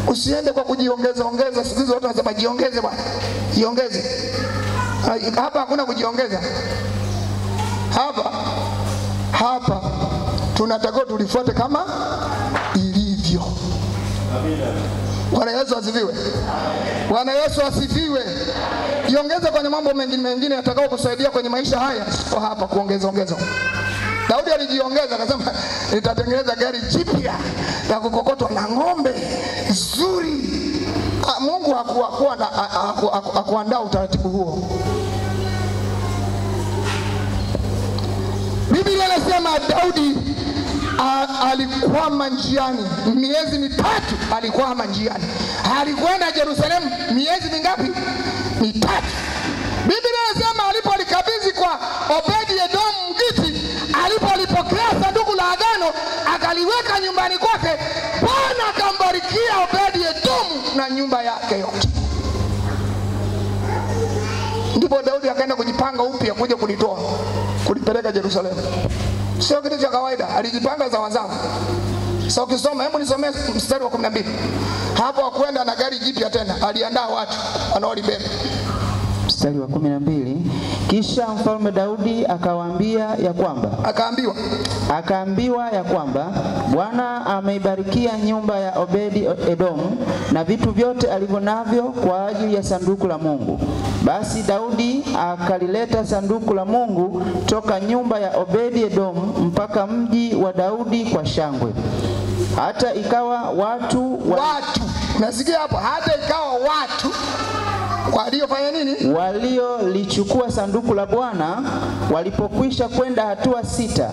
Usiende kwa kujiongeza ongeza. Siku hizi watu wanasema jiongeze bwana, jiongeze. Hapa hakuna kujiongeza. Hapa tunatakiwa tulifuate kama ilivyo. Bwana Yesu asifiwe. Bwana Yesu asifiwe. Jiongeze kwenye mambo mengine mengine yatakao kusaidia kwenye maisha haya, sio hapa kuongeza ongeza. Daudi alijiongeza akasema, nitatengeneza gari jipya la kukokotwa na ng'ombe zuri. Mungu hakuandaa utaratibu huo. Biblia inasema Daudi alikwama njiani miezi mitatu. Alikwama njiani, alikwenda Yerusalemu miezi mingapi? Mitatu. Biblia inasema alipolikabidhi kwa Obedi-Edomu Mgiti, alipolipokea sanduku la agano akaliweka nyumbani kwake, Bwana akambarikia Obedi-Edomu na nyumba yake yote. Ndipo Daudi akaenda kujipanga upya kuja kulitoa, kulipeleka Yerusalemu. Sio kitu cha kawaida, alijipanga sawa sawa. Sasa ukisoma, hebu nisomee mstari wa 12. Hapo hakwenda na gari jipya tena, aliandaa watu wanaolibeba. Mstari wa 12, kisha mfalme Daudi akawaambia ya kwamba akaambiwa ya kwamba Bwana ameibarikia nyumba ya Obedi Edomu na vitu vyote alivyo navyo kwa ajili ya sanduku la Mungu. Basi Daudi akalileta sanduku la Mungu toka nyumba ya Obedi Edomu mpaka mji wa Daudi kwa shangwe. Hata ikawa watu nasikia hapo, hata ikawa watu waliofanya nini? Waliolichukua sanduku la Bwana walipokwisha kwenda hatua 6,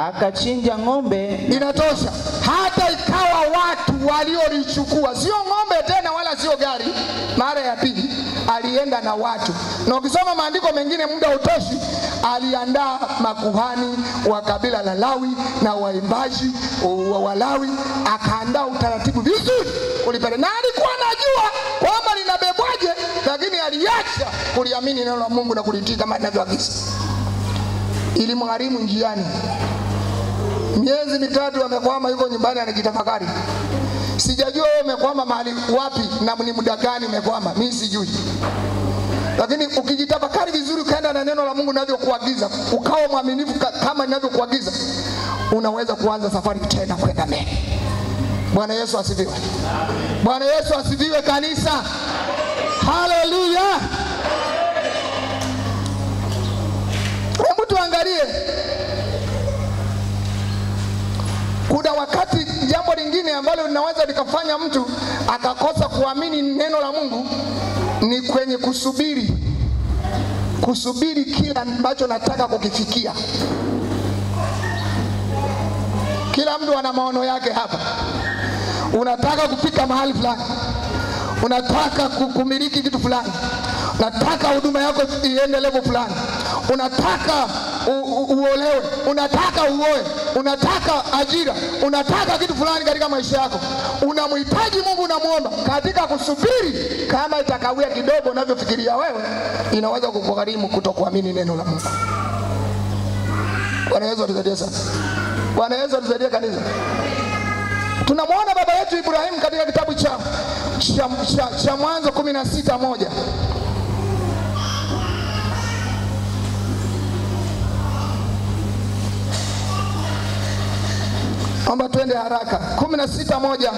akachinja ng'ombe. Inatosha. Hata ikawa watu waliolichukua, sio ng'ombe tena wala sio gari. Mara ya pili alienda na watu, na ukisoma maandiko mengine muda utoshi, aliandaa makuhani wa kabila la Lawi na waimbaji wa Walawi, akaandaa utaratibu vizuri kulipeleka, na alikuwa anajua kwamba linabebwaje, lakini aliacha kuliamini neno la Mungu na kulitii kama inavyoagiza. Ilimgharimu njiani miezi mitatu, amekwama, yuko nyumbani anajitafakari. Sijajua wewe umekwama mahali wapi na ni muda gani umekwama, mimi sijui. Lakini ukijitafakari vizuri, ukaenda na neno la Mungu linavyokuagiza, ukawa mwaminifu kama ninavyokuagiza, unaweza kuanza safari tena kwenda mbele. Bwana Yesu asifiwe. Bwana Yesu asifiwe kanisa. Haleluya. Hebu tuangalie. Kuna wakati jambo lingine ambalo linaweza likafanya mtu akakosa kuamini neno la Mungu ni kwenye kusubiri. Kusubiri kila ambacho nataka kukifikia. Kila mtu ana maono yake hapa. Unataka kufika mahali fulani, unataka kumiliki kitu fulani, unataka huduma yako iende level fulani, unataka uolewe, unataka uoe, unataka ajira, unataka kitu fulani katika maisha yako. Unamhitaji Mungu, unamuomba. Katika kusubiri, kama itakawia kidogo unavyofikiria wewe, inaweza kukugharimu kutokuamini neno la Mungu. Bwana Yesu atusaidie sana. Bwana Yesu atusaidie kanisa. Tunamwona baba yetu Ibrahim katika kitabu cha Mwanzo 16:1. Omba twende haraka. 16:1.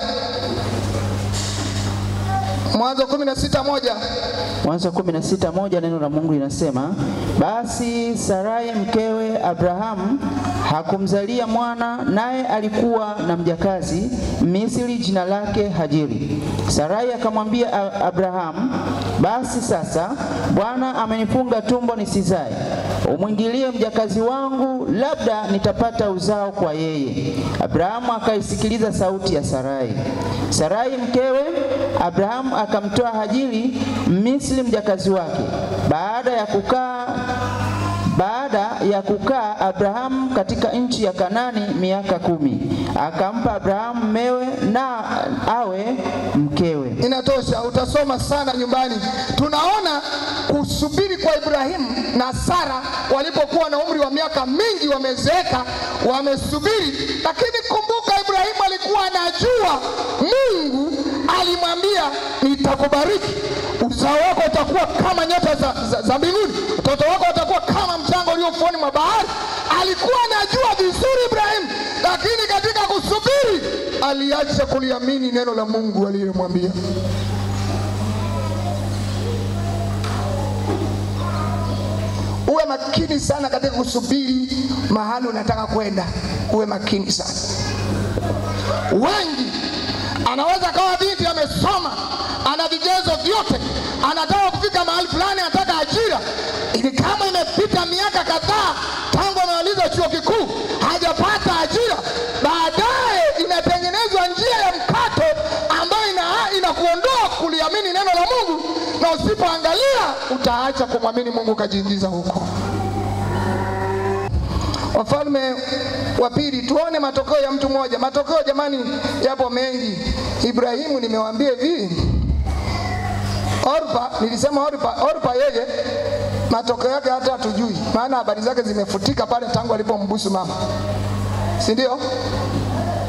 Mwanzo 16:1. Mwanzo 16:1, neno la Mungu linasema, basi Sarai mkewe Abrahamu hakumzalia mwana, naye alikuwa na mjakazi Misri jina lake Hajiri. Sarai akamwambia Abrahamu, basi sasa Bwana amenifunga tumbo nisizae. Umwingilie mjakazi wangu, labda nitapata uzao kwa yeye. Abrahamu akaisikiliza sauti ya Sarai. Sarai mkewe Abrahamu akamtoa Hajiri Misri mjakazi wake. Baada ya kukaa Abrahamu katika nchi ya Kanani miaka 10, akampa Abrahamu mmewe na awe mkewe. Inatosha, utasoma sana nyumbani. Tunaona kusubiri kwa Ibrahimu na Sara walipokuwa na umri wa miaka mingi, wamezeeka, wamesubiri. Lakini kumbuka, Ibrahimu alikuwa anajua Mungu alimwambia nitakubariki, uzao wako utakuwa kama nyota za mbinguni, watoto wako watakuwa kama mchanga ulio ufuoni mwa bahari. Alikuwa anajua vizuri Ibrahimu, lakini katika kusubiri aliacha kuliamini neno la Mungu aliyomwambia. Uwe makini sana katika kusubiri mahali unataka kwenda. Uwe makini sana. Wengi anaweza kawa binti amesoma, ana vigezo vyote, anataka kufika mahali fulani, anataka ajira. Ili kama imepita miaka kadhaa tangu amemaliza chuo kikuu hajapata ajira, baadaye inatengenezwa njia ya mkato ambayo inakuondoa kuliamini neno la Mungu, na usipoangalia utaacha kumwamini Mungu ukajiingiza huko. Wafalme wa Pili, tuone matokeo ya mtu mmoja. Matokeo jamani yapo mengi. Ibrahimu nimewaambia hivi, Orpa, nilisema Orpa yeye matokeo yake hata hatujui, maana habari zake zimefutika pale tangu alipombusu mama. Si ndio?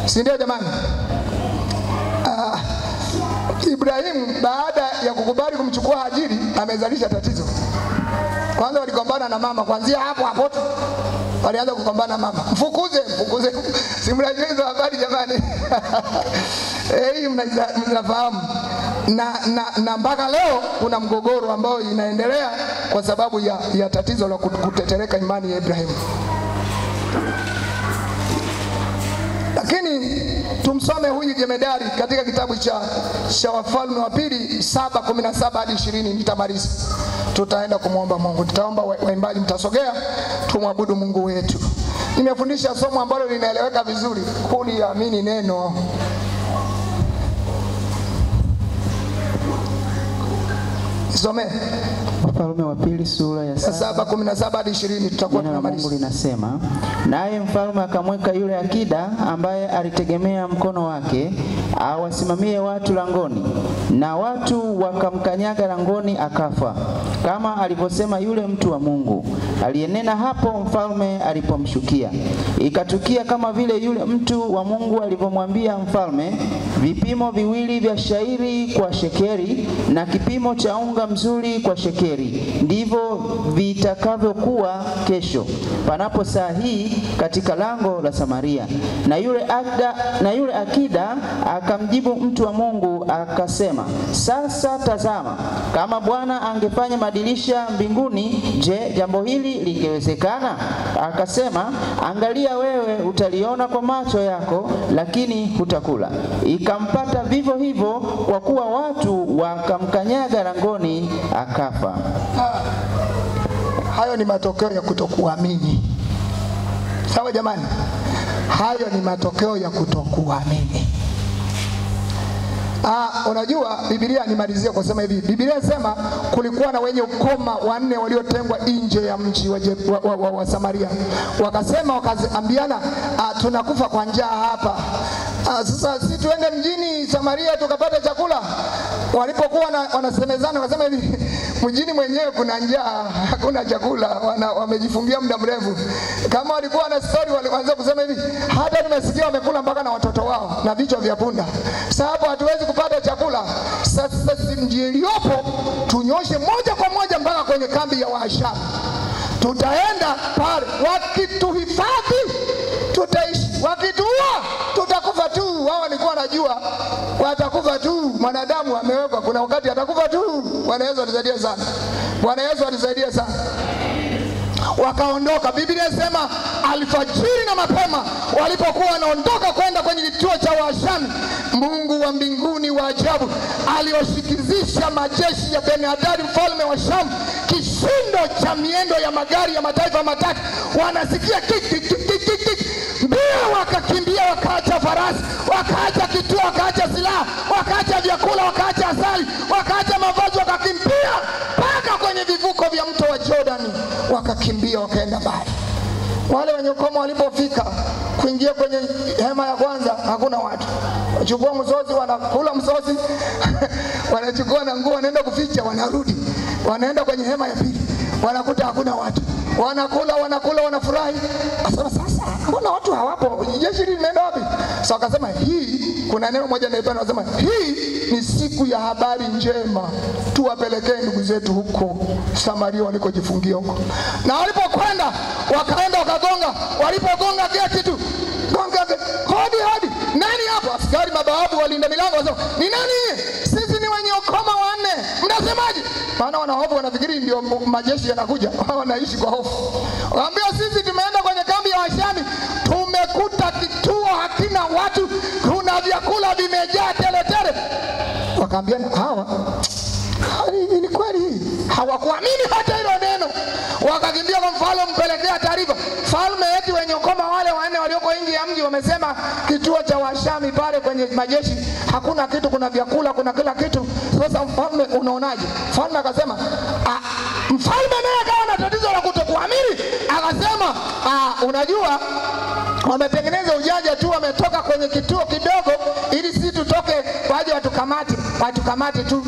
Si ndio jamani? Ibrahimu baada ya kukubali kumchukua Hajiri amezalisha tatizo. Kwanza waligombana na mama, kuanzia hapo hapo tu walianza kugombana mama. Mfukuze, mfukuze. Si mnajua hizo habari jamani? Hii mnafahamu. Na mpaka leo kuna mgogoro ambao inaendelea kwa sababu ya tatizo la kutetereka imani ya Ibrahimu. Lakini tumsome huyu jemedari katika kitabu cha Wafalme wa Pili 7:17 hadi 20. Nitamaliza. Tutaenda kumwomba Mungu. Tutaomba waimbaji mtasogea, tumwabudu Mungu wetu. Nimefundisha somo ambalo linaeleweka vizuri, kuliamini neno. Some Wafalme wa Pili sura ya 7:17 hadi 20, tutakuwa tunamaliza. Mungu linasema, naye mfalme akamweka yule akida ambaye alitegemea mkono wake awasimamie watu langoni, na watu wakamkanyaga langoni akafa, kama alivyosema yule mtu wa Mungu aliyenena hapo mfalme alipomshukia. Ikatukia kama vile yule mtu wa Mungu alivyomwambia mfalme, vipimo viwili vya shairi kwa shekeri na kipimo cha unga mzuri kwa shekeri, ndivyo vitakavyokuwa kesho panapo saa hii katika lango la Samaria. Na yule akida akamjibu mtu wa Mungu akasema, sasa tazama, kama Bwana angefanya madirisha mbinguni, je, jambo hili lingewezekana? Akasema, angalia wewe utaliona kwa macho yako, lakini hutakula. Ikampata vivyo hivyo, kwa kuwa watu wakamkanyaga langoni akafa. Hayo ni matokeo ya kutokuamini. Sawa jamani? Hayo ni matokeo ya kutokuamini. Unajua Biblia, nimalizie kwa kusema hivi. Biblia inasema kulikuwa na wenye ukoma wanne waliotengwa nje ya mji wa Samaria. Wakasema, wakaambiana, tunakufa kwa njaa hapa. Sasa si tuende mjini Samaria tukapata chakula? Walipokuwa wanasemezana wakasema hivi, mjini mwenyewe kuna njaa, hakuna chakula, wamejifungia muda mrefu. Kama walikuwa na story walianza kusema hivi, hata tumesikia wamekula mpaka na watoto wao na vichwa vya punda. Sasa hapo hatuwezi kupata chakula. Sasa si mji uliopo tunyoshe moja kwa moja mpaka kwenye kambi ya Waashamu. Tutaenda pale, wakituhifadhi tutaishi, wakituua tutakufa tu. Wao walikuwa wanajua watakufa tu, mwanadamu amewekwa, kuna wakati atakufa tu. Bwana Yesu atusaidie sana. Bwana Yesu atusaidie sana. Wakaondoka. Biblia inasema alfajiri na mapema walipokuwa wanaondoka kwenda kwenye kituo cha Waashami, Mungu wa mbinguni wa ajabu aliwashikizisha majeshi ya Ben-Hadad mfalme wa Shamu kishindo cha miendo ya magari ya mataifa matatu, wanasikia tik tik tik tik tik tik, mbio wakakimbia, wakaacha farasi, wakaacha kituo, wakaacha silaha, wakaacha vyakula, wakaacha asali, wakaacha mavazi, wakakimbia mpaka kwenye vivuko vya mto wa Jordani, wakakimbia wakaenda mbali. Wale wenye ukoma walipofika kuingia kwenye hema ya kwanza, hakuna watu. Wachukua msosi, wanakula msosi, wanachukua na nguo, wanaenda kuficha, wanarudi. Wanaenda kwenye hema ya pili, wanakuta hakuna watu. Wanakula, wanakula, wanafurahi. Asema sasa, mbona watu hawapo? Jeshi limeenda wapi? So akasema hii, kuna neno moja naipenda, anasema hii ni siku ya habari njema, tuwapelekee ndugu zetu huko Samaria walikojifungia huko. Na walipokwenda, wakaenda wakagonga, walipogonga geti tu, gonga geti, hodi hodi, nani hapo? Askari mabawabu walinda milango wasema, ni nani? Sisi ni wenye ukoma wanne. Mnasemaje? Maana wana hofu, wanafikiri ndio majeshi yanakuja. Wanaishi kwa hofu. Waambia sisi tumeenda kwenye kambi ya Washami, tumekuta kituo hakina watu, kuna vyakula vimejaa tele tele. Wakaambia hawa, ni kweli? Hawakuamini hata hilo neno. Wakakimbia kwa mfalme mpelekea taarifa. Mfalme eti wenye ukoma wale wanne walioko nje ya mji wamesema kituo cha Washami pale kwenye majeshi hakuna kitu, kuna vyakula, kuna kila kitu. Sasa mfalme unaonaje? Mfalme akasema, mfalme naye akawa na tatizo la kutokuamini. Akasema, unajua wametengeneza ujanja tu, wametoka kwenye kituo kidogo ili sisi tutoke waje watukamate, watukamate tu.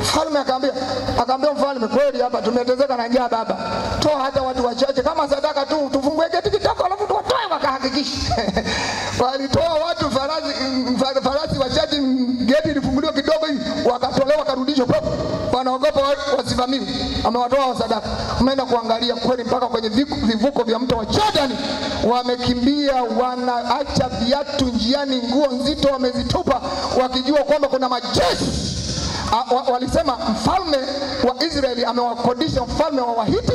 Mfalme akaambia mfalme, kweli hapa tumetezeka na njaa baba, toa hata watu wachache kama sadaka tu, tufungue geti kidogo alafu tuwatoe. Wakahakikisha walitoa watu farasi wachache, geti ilifunguliwa kidogo hivi, wakatolewa wakarudishwa. Wanaogopa wasivamiwe, amewatoa wa sadaka. Wameenda kuangalia kweli mpaka kwenye vivuko vya mto wa Jordan, wamekimbia, wanaacha viatu njiani, nguo nzito wamezitupa, wakijua kwamba kuna majeshi. Walisema mfalme wa Israeli amewakodisha mfalme wa Wahiti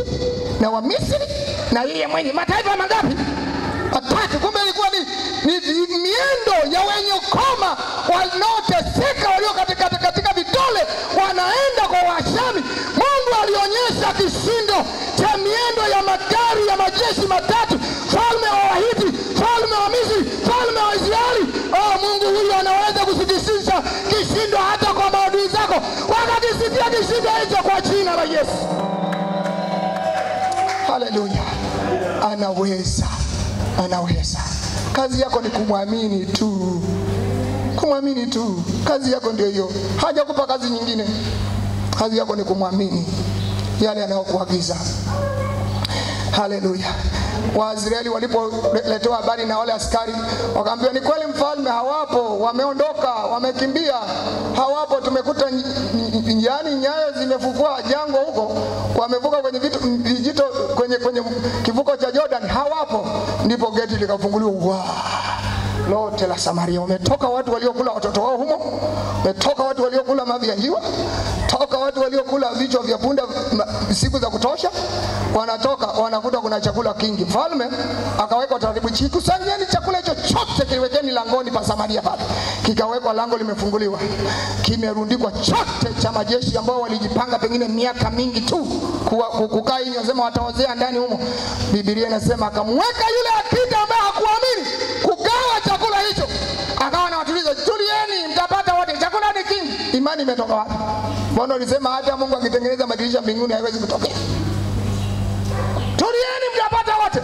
na wa Misri na yeye mwenyewe. Mataifa mangapi? Matatu. Kumbe ilikuwa ni miendo ya wenye ukoma wanaoteseka, walio katika vidole, wanaenda kwa Washami. Mungu alionyesha kishindo cha miendo ya magari ya majeshi matatu, mfalme wa Wahiti, mfalme wa Misri, mfalme wa Israeli. Oh, Mungu huyu anaweza kusitisha kishindo hata kwa maadui zako. Wakakisikia kishindo hicho kwa jina la Yesu. Haleluya. Anaweza, anaweza. Kazi yako ni kumwamini tu, kumwamini tu. Kazi yako ndio hiyo, hajakupa kazi nyingine. Kazi yako ni kumwamini yale anayokuagiza. Haleluya. Waisraeli walipoletewa habari na wale askari, wakaambiwa ni kweli mfalme hawapo, wameondoka, wamekimbia, hawapo, tumekuta njiani nyayo zimefukua jangwa huko, wamevuka kwenye vijito, kwenye kivuko cha Jordan, hawapo. Ndipo geti likafunguliwa, wow, lote la Samaria. Wametoka watu waliokula watoto wao humo, wametoka watu waliokula mavi ya njiwa, toka watu waliokula vichwa vya punda siku za kutosha. Wanatoka wanakuta kuna chakula kingi. Mfalme akaweka utaratibu, kusanyeni chakula hicho chote, kiwekeni langoni pa Samaria pale. Kikawekwa, lango limefunguliwa, kimerundikwa chote cha majeshi ambao walijipanga pengine miaka mingi tu kukaa hivi, wasema wataozea ndani humo. Biblia inasema akamweka yule akida ambaye hakuamini kugawa chakula hicho, akawa anawatuliza, tulieni, mtapata wote, chakula ni kingi. Imani imetoka wapi? Mbona ulisema hata Mungu akitengeneza madirisha mbinguni haiwezi kutokea? Tulieni, mtapata wote.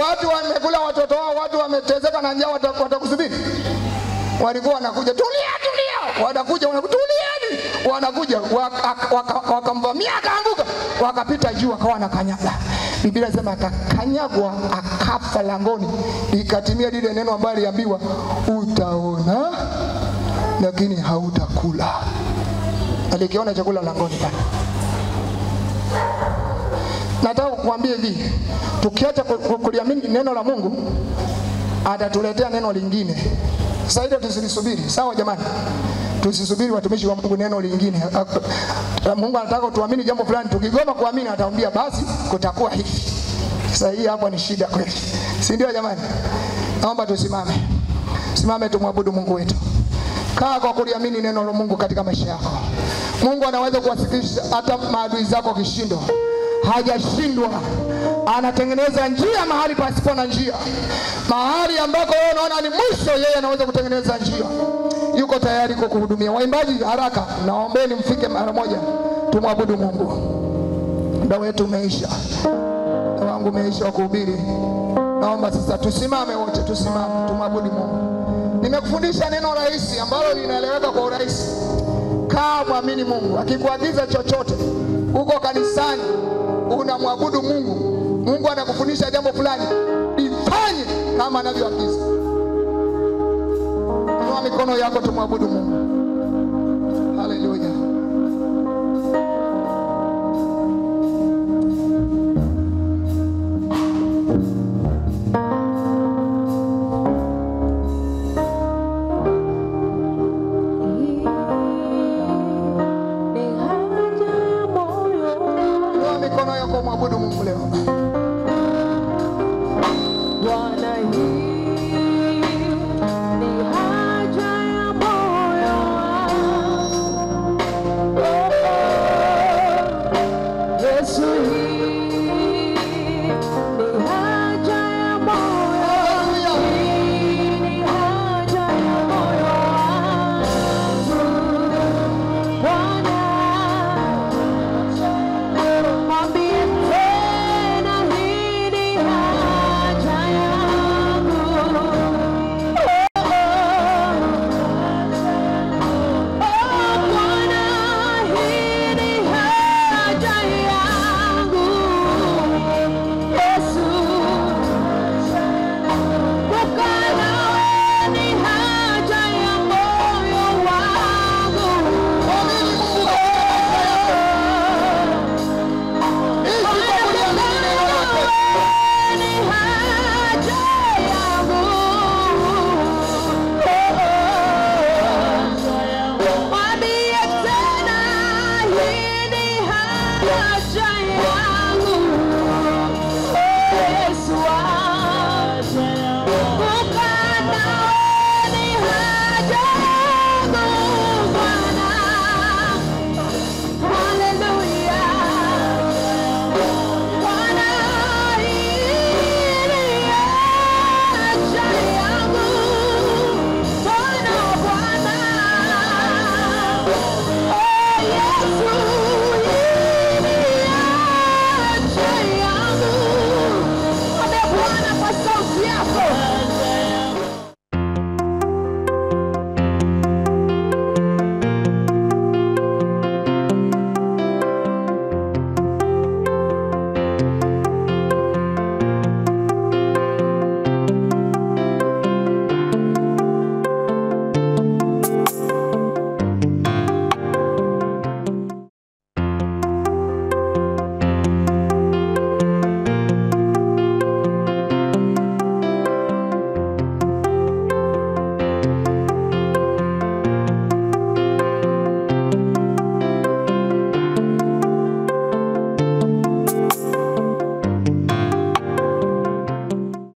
Watu wamekula watoto wao, watu wametezeka na njaa, watakusubiri. Walikuwa wanakuja, tulia tulia, wanakuja, tulieni, wanakuja, wakamvamia, akaanguka, wakapita juu, akawa anakanyaga. Biblia inasema akakanyagwa, akafa langoni. Likatimia lile neno ambalo aliambiwa, utaona lakini hautakula. Alikiona chakula langoni pale. Nataka kukuambia hivi, tukiacha kuliamini neno la Mungu, atatuletea neno lingine. Sasa hilo tusilisubiri. Sawa jamani? Tusisubiri watumishi wa Mungu neno lingine. Mungu anataka tuamini jambo fulani, tukigoma kuamini ataambia basi kutakuwa hivi. Sasa hii hapa ni shida kweli. Si ndio jamani? Naomba tusimame. Simame tumwabudu Mungu wetu. Kaa kwa kuliamini neno la Mungu katika maisha yako. Mungu anaweza kuwasikiliza hata maadui zako kishindo. Hajashindwa, anatengeneza njia mahali pasipo na njia. Mahali ambako wewe unaona ni mwisho, yeye anaweza kutengeneza njia. Yuko tayari kukuhudumia. Waimbaji haraka, naombeni mfike mara moja tumwabudu Mungu. Muda wetu umeisha, muda wangu umeisha wa kuhubiri. Naomba sasa tusimame wote, tusimame tumwabudu Mungu. Nimekufundisha neno rahisi ambalo linaeleweka kwa urahisi. Kaa mwamini Mungu, akikuagiza chochote uko kanisani unamwabudu Mungu, Mungu anakufundisha jambo fulani, lifanye kama anavyoagiza. Inua mikono yako tumwabudu Mungu. Haleluya. Ni haja ya moyo Inua mikono yako mwabudu Mungu leo.